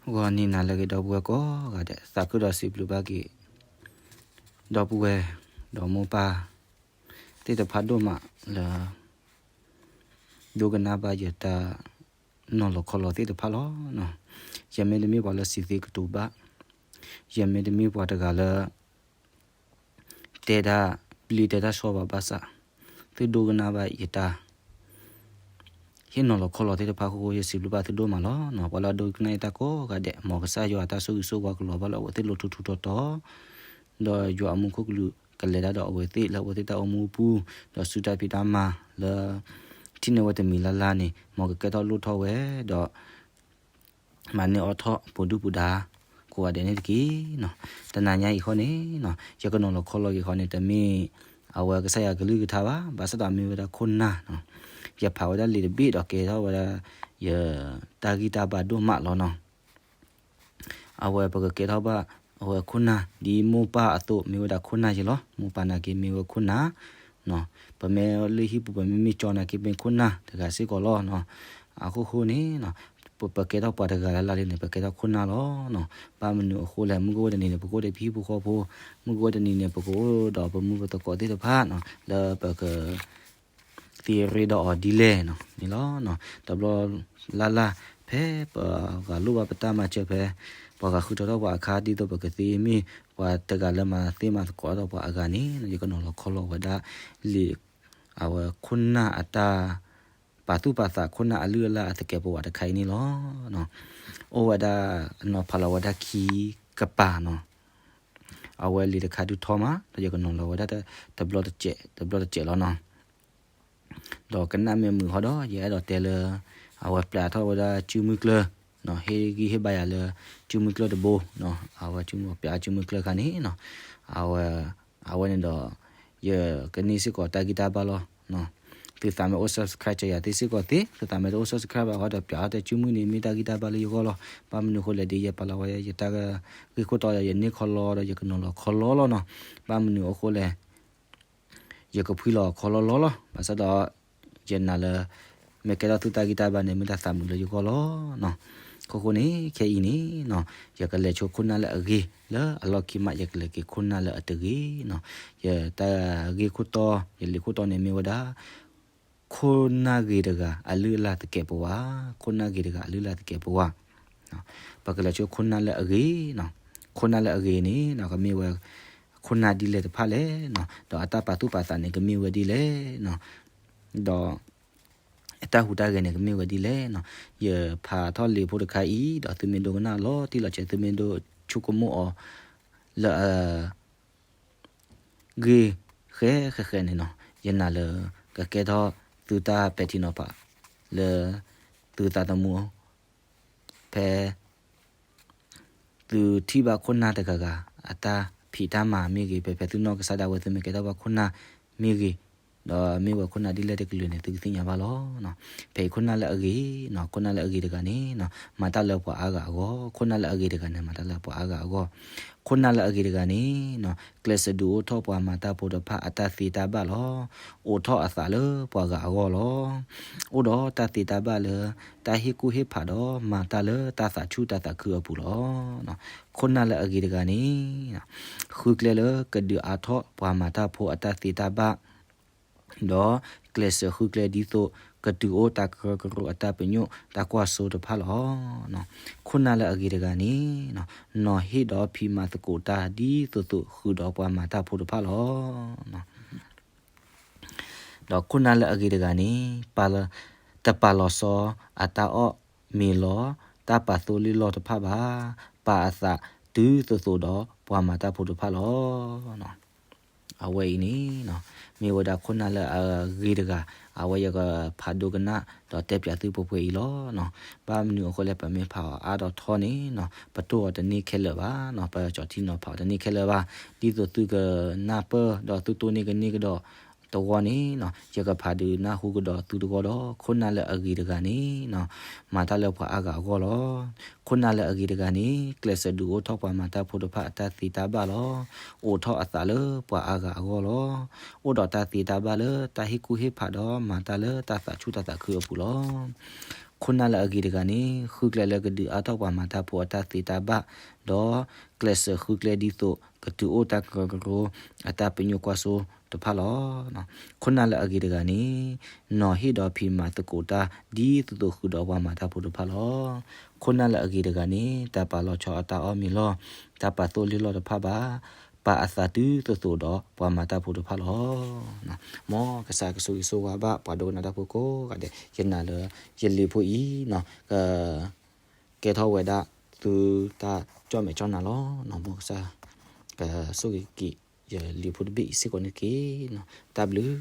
ဂီၤနံၤနၤလၢအဂ့ၤ ဒီပုၢ်ဝဲၢ်ကိးဂၤဒဲး, သးခုဒီးစံးဘျုးဘၣ်က့ၤ ဒီပုၢ်ဝဲၢ် ဒီးမိၢ်ပၢ် သ့ၣ်တဖၣ်ဒိၣ်မးလၢ ဒိကနၣ်ဘၣ်ယတၢ်နီၤလီၤခီလီၤသ့ၣ်တဖၣ်လီၤ. ယမ့တမ့ၢ်ပှၤလၢစံးသ့ကတိၤဘၣ်, ယမ့တမ့ၢ်ပှၤတဂၤလၢ တဲတၢ်ပျံၤတဲတၢ်ဆီဘၣ်ဘၣ်ဆၣ်, သုဒိကနၣ်ဘၣ်ယတၢ် ဟ့ၣ်နီၤလီၤခီလီၤသ့ၣ်တဖၣ်အဃိ ယစံးဘျုးဘၣ်သုဒိၣ်မးလီၤ. ပှၤလၢအဒိကနၣ်ယတၢ်ကိးဂၤဒဲး, မ်ကစၢ်ယွၤအတၢ်ဆိၣ်ဂ့ၤဆိၣ်ဝါကလီၤဘၣ်လၢအဝဲသ့ၣ်လိၤထူထူတီတီ, ဒီးယွၤအမူခိၣ်ကလူးကလဲၤတၢ်ဒီးအဝဲသ့ၣ်လၢအဝဲသ့ၣ်တၢ်အိၣ်မူအပူၤ, ဒီးစုတၢ်ဖံးတၢ်မၤလၢ ထံၣ်န့ၢ်ဝဲတမံၤလၢ်လၢ်န့ၣ် မ်ကကဲထီၣ်လိၣ်ထီၣ်ဝဲ, ဒီး မၤန့ၢ်အီၣ်ထီၣ်ပှၤဒုၣ်ပှၤဒါ ကိးဂၤဒဲးန့ၣ်တက့ၢ်. တနၤညါအံၤဃီန့ၣ်, ယကနီၤလီၤခီလီၤက့ၤဃီန့ၣ် တမ့ၢ်အဝဲကစၢ်ယွၤကလုၢ်ကထါဘၣ်, ဘၣ်ဆၣ်ဒီးမ့ၢ်ဝဲဒၣ်ခိၣ်နၢ်, ယဖးဝဲဒၣ်လံာ်တဘ့ၣ်ဒီးကဲထီၣ်ဝဲဒၣ် ယတၢ်ဂံၢ်တၢ်ဘါဒိၣ်မးလီၤနီၤ. အဝဲပကကဲထီၣ်ဘၣ် အဝဲခိၣ်နၢ် ဒ်မိၢ်ပၢ်အသိး မ့ၢ်ဝဲဒၣ်ခိၣ်နၢ်ယဲလီၤ. မိၢ်ပၢ်နာ်က့မ့ၢ်ဝဲခိၣ်နၢ်, ပမ့ၢ်လၢဟံၣ်ပူၤ ပမ့ၢ်မ့ၢ်ကၠီနာ်က့မ့ၢ်ခိၣ်နၢ်တဂၤစ့ၢ်ကီးလီၤ. အဃိဃိန့ၣ်, ပကဲထီၣ်ပှၤတဂၤလၢ်လၢ်လံန့ၣ် ပကဲထီၣ်ခိၣ်နၢ်လီၤ. ဘၣ်မနုၤအဃိလဲၣ်, မုၢ်ကအိၣ်တနံၤန့ၣ် ပကအိၣ်ဒီးပဟံၣ်ဖိဃီဖိ, မုၢ်ကအိၣ်တနံၤန့ၣ် ပကအိၣ်ဒီးပမုၢ်ပသကိးသ့ၣ်တဖၣ် လၢပက သ့ရ့ဒီးအီၤဒ်လဲၣ်န့ၣ်လီၤ. တဘျီလၢ်လၢ် ဖဲပှၤဂၤလိၣ်ဘၣ်ပတၢ်မၤစၢၤဖဲ ပှၤဂၤဃုထၢထီၣ်ပှၤအခါ ဒ်သိးပကသ့မ့ၢ်ပှၤတဂၤလၢမၤသ့မၤသကိးဒီးပှၤအဂၤန့ၣ် ယကနီၤလီၤခီလီၤဝဲဒၣ်လံာ် အဝဲခိၣ်နၢ်အတၢ် ပာ်သူၣ်ပာ်သး ခိၣ်နၢ်အလုၢ်အလၢ်အသကဲးပဝးတခါအံၤန့ၣ်လီၤ. အိၣ်ဝဲဒၣ် နီၤဖးလီၤဝဲဒၣ်ခံကပၤနီၤ. အဝဲလံာ်တခါဒုးထီမး ဒီးယကနီၤလီၤဝဲဒၣ်တဘျီတစဲး တဘျီတစဲးလီၤနီၤ. ဒီးကနၣ်မ့ၢ်မုာ်ဃီဒီး ယအဲၣ်ဒိးတဲလၢ အဝဲပျးထီၣ်ဝဲဒၣ်စုမုၢ်ကျၢၢ်, ဟ့ၣ်ဂံၢ်ဟ့ၣ်ဘါယၤလၢ စုမုၢ်ကျၢၢ်တဘိ, အဝဲစုမုၢ်ပျးစုမုၢ်ကျၢၢ်ခါန့ၣ်နီၤ. အဝဲ အဝဲန့ၣ်ဒီး ယကန့ၢ်စ့ၢ်ကီးတၢ်ဂံၢ်တၢ်ဘါလီၤ. သုသးမ့ၢ်အိၣ် subscribe ယၤသ့စ့ၢ်ကီးသ့, သုသးမ့ၢ်တအိၣ် subscribe ဘၣ်ဃီဒီး ပျးထီၣ်တဲစုမုၢ်န့ၣ် မ့ၢ်တၢ်ဂံၢ်တၢ်ဘါလၢယဂီၢ်လီၤ. ဘၣ်မနုၤအဃိလဲၣ် ဒ်ယပာ်လီၤဝဲယတၢ်ဂ့ၢ်ခိၣ်တီဒီး ယန့ၢ်ခီလီဒီး ယကနီၤလီၤခီလီလီၤနီၤ. ဘၣ်မနုၤအဃိလဲၣ် ယကဖှံလီၤခီလီလီလီၤ. ဘၣ်ဆၣ်ဒီး ယနာ်လၢ မ့ၢ်ကဲထီၣ်သုတၢ်ဂံၢ်တၢ်ဘါန့ၣ် မ့ၢ်တၢ်သးမုာ်လၢယဂီၢ်လီၤ. အဃိဃိန့ၣ် ခဲအံၤန့ၣ်နီၤ ယကလဲၤဆိခိၣ်နၢ်လၢအဂ့ၤ, လၢအလီၢ်ခံမး ယကလဲၤက့ၤခိၣ်နၢ်လၢအတဂ့ၤနီၤ. ယတၢ်ဂ့ၢ်ခိၣ်တီ, ယလံာ်ခိၣ်တီန့ၣ်မ့ၢ်ဝဲဒၣ် ခိၣ်နၢ်ဂ့ၤတဂၤ အလုၢ်အလၢ်သကဲးပဝး, ခိၣ်နၢ်ဂ့ၤတဂၤ အလုၢ်အလၢ်သကဲးပဝး. ပကလဲၤဆိခိၣ်နၢ်လၢအဂ့ၤနီၤ. ခိၣ်နၢ်လၢအဂ့ၤန့ၣ် ကမ့ၢ်ဝဲ ခိၣ်နၢ်ဒ်လဲၣ်တဖၣ်လဲၣ်နီၤ. ဒီးအတၢ်ပာ်သူၣ်ပာ်သးန့ၣ် ကမ့ၢ်ဝဲဒ်လဲၣ်နီၤ. ဒီး အတၢ်ဟူးတၢ်ဂဲၤန့ၣ် ကမ့ၢ်ဝဲဒ်လဲၣ်နီၤ. ယဖးထီၣ်လံာ်ဖိတခါအံၤ ဒီးသုမ့ၢ်ဒိကနၣ်လီၤတံၢ်လီၤဆဲး သုမ့ၢ်ဒိဆိကမိၣ်အီၤ လၢအ ဂ့ၤဃဲဃဲဃဲန့ၣ်နီၤ, ယနာ်လၢ ကကဲထီၣ်သုတၢ်ပဲာ်ထံနီၤဖး လၢ သုသးသမူ ဖဲ သုထံၣ်ဘၣ်ခိၣ်နၢ်တဂၤဂၤ အတၢ်ဖံးတၢ်မၤမ့ၢ်ဂ့ၤ, ဖဲဖဲသုနီၢ်ကစၢ်ဒၣ်ဝဲ သုမ့ၢ်ကဲထီၣ်ဘၣ်ခိၣ်နၢ်မ့ၢ်ဂ့ၤ, ဒီးမ့ၢ်ဝဲခိၣ်နၢ်ဒ်လဲၣ်တကလုာ်န့ၣ် သုကသ့ၣ်ညါဘၣ်လီၤ. ဖဲအံၤခိၣ်နၢ်လၢအဂ့ၤနီၤ, ခိၣ်နၢ်လၢအဂ့ၤတဂၤန့ၣ်နီၤ မၤတၢ်လၢပှၤအါဂၤအဂီၢ်, ခိၣ်နၢ်လၢအဂ့ၤတဂၤန့ၣ် မၤတၢ်လၢပှၤအါဂၤအဂီၢ်, ခိၣ်နၢ်လၢအဂ့ၤတဂၤန့ၣ်နီၤ ကျဲးစၢးဒုးအိၣ်ထီၣ်ပှၤမၤတၢ်ဖိတဖၣ်အတၢ်သ့တၢ်ဘၣ်လီၤ. အိးထီၣ်အသးလၢပှၤဂၤအဂီၢ်လီၤ. အိၣ်ဒီးတၢ်သ့တၢ်ဘၣ်လၢ တၢ်ဟ့ၣ်ကူၣ်ဟ့ၣ်ဖးဒီးမၤတၢ်လၢတၢ်သးဆူၣ်တၢ်သးခုအပူၤလီၤ. ခိၣ်နၢ်လၢအဂ့ၤတဂၤန့ၣ် ဃုကျဲလၢကဒုးအါထီၣ်ပှၤမၤတၢ်ဖိအတၢ်သ့တၢ်ဘၣ် ဒီးကျဲးစၢးဃုကျဲဒ်သိး ကတုၤအိၣ်တၢ်ကရၢကရိအတၢ်ပညိၣ်တၢ်ကွၢ်စိတဖၣ်လီၤ. ခိၣ်နၢ်လၢအဂ့ၤတဂၤန့ၣ် နီၤဟ့ၣ်ဒီးဖံးမၤသကိးတၢ်ဒ်သိးသိးဃုာ်ဒီးပှၤမၤတၢ်ဖိတဖၣ်လီၤ. ဒီးခိၣ်နၢ်လၢအဂ့ၤတဂၤန့ၣ် ပာ်လၢ တပာ်လီၤဆီအတၢ်အီၣ်မ့ၤလီၤ တၢ်ပာ်သိလ့ၣ်လီၢ်တဖၣ်ဘၣ်, ပာ်အသးတုၤသိးသိးဒီးပှၤမၤတၢ်ဖိတဖၣ်လီၤ. အဝဲအံၤန့ၣ် မ့ၢ်ဝဲဒၣ်ခိၣ်နၢ်လၢအဂ့ၤတဂၤ, အဝဲယကဖးဒိကနၣ်ဒီးတဲပၠးသုပှဲၤပှဲၤအံၤလီၤ. ဘၣ်မနုၤအဃိလဲၣ် ပမ့ၢ်ဖးအီၤအါဒီးထီန့ၣ် ပတိၢ်အီၤတန့ၢ်ခဲလၢာ်ဘၣ်, ပကၠီထံနီၤဖးအီၤတန့ၢ်ခဲလၢာ်ဘၣ်. ဒ်သိးသုကနၢ်ပၢၢ်ဒီးသုတိၢ်န့ၢ်ကန့ၢ်ကဒီးတဝီန့ၣ် ယကဖးဒုးနၢ်ဟူကဒီးသုတဝီဒီး ခိၣ်နၢ်လၢအဂ့ၤတဂၤန့ၣ် မၤတၢ်လၢပှၤအါဂၤအဂီၢ်လီၤ. ခိၣ်နၢ်လၢအဂ့ၤတဂၤန့ၣ် ကျဲးစၢးဒုးအိၣ်ထီၣ်ပှၤမၤတၢ်ဖိတဖၣ်အတၢ်သ့တၢ်ဘၣ်လီၤ. အိးထီၣ်အသးလၢပှၤအါဂၤအဂီၢ်လီၤ. အိၣ်ဒီးတၢ်သ့တၢ်ဘၣ်လၢတၢ်ဟ့ၣ်ကူၣ်ဟ့ၣ်ဖးဒီးမၤတၢ်လၢတၢ်သးဆူၣ်တၢ်သးခုအပူၤလီၤ. ခိၣ်နၢ်လၢအဂ့ၤတဂၤန့ၣ် ဃုကျဲလၢကဒုးအါထီၣ်ပှၤမၤတၢ်ဖိအတၢ်သ့တၢ်ဘၣ်, ဒီးကျဲးစၢးဃုကျဲဒ်သိး ကတုၤအိၣ်တၢ်ကရၢကရိအတၢ်ပညိၣ်ကွၢ်စိတဖၣ်လီၤ. ခိၣ်နၢ်လၢအဂ့ၤတဂၤန့ၣ် နီၤဟ့ၣ်ဒီးဖံးမၤသကိးတၢ် ဒ်သိးသိးဃုာ်ဒီးပှၤမၤတၢ်ဖိတဖၣ်လီၤ. ခိၣ်နၢ်လၢအဂ့ၤတဂၤန့ၣ် တၢ်ပာ်လီၤဆီအတၢ်အီၣ်မ့ၤလီၢ်, တၢ်ပာ်သိၣ်လံလီၢ်တဖၣ်ဘၣ်, ပာ်အသးတုၤသိးသိးဒီးပှၤမၤတၢ်ဖိတဖၣ်လီၤ. မ်ကစၢ်ကဆိၣ်ဂ့ၤဆိၣ်ဝါဘၣ်ပှၤဒိကနၣ်တၢ်ဖိကိးဂၤဒဲး, ယနာ်လၢယလံာ်ဖိအံၤ က ကဲထီၣ်ဝဲဒၣ်သုတၢ်ကၠီၣ်မဲာ်ကၠီၣ်နါလီၤ. မ်ကစၢ်ကဆိၣ်ဂ့ၤက့ၤ ယလံာ်ဖိတဘ့ၣ်အံၤစ့ၢ်ကီးန့ၣ်တက့ၢ်. တၢ်ဘျုး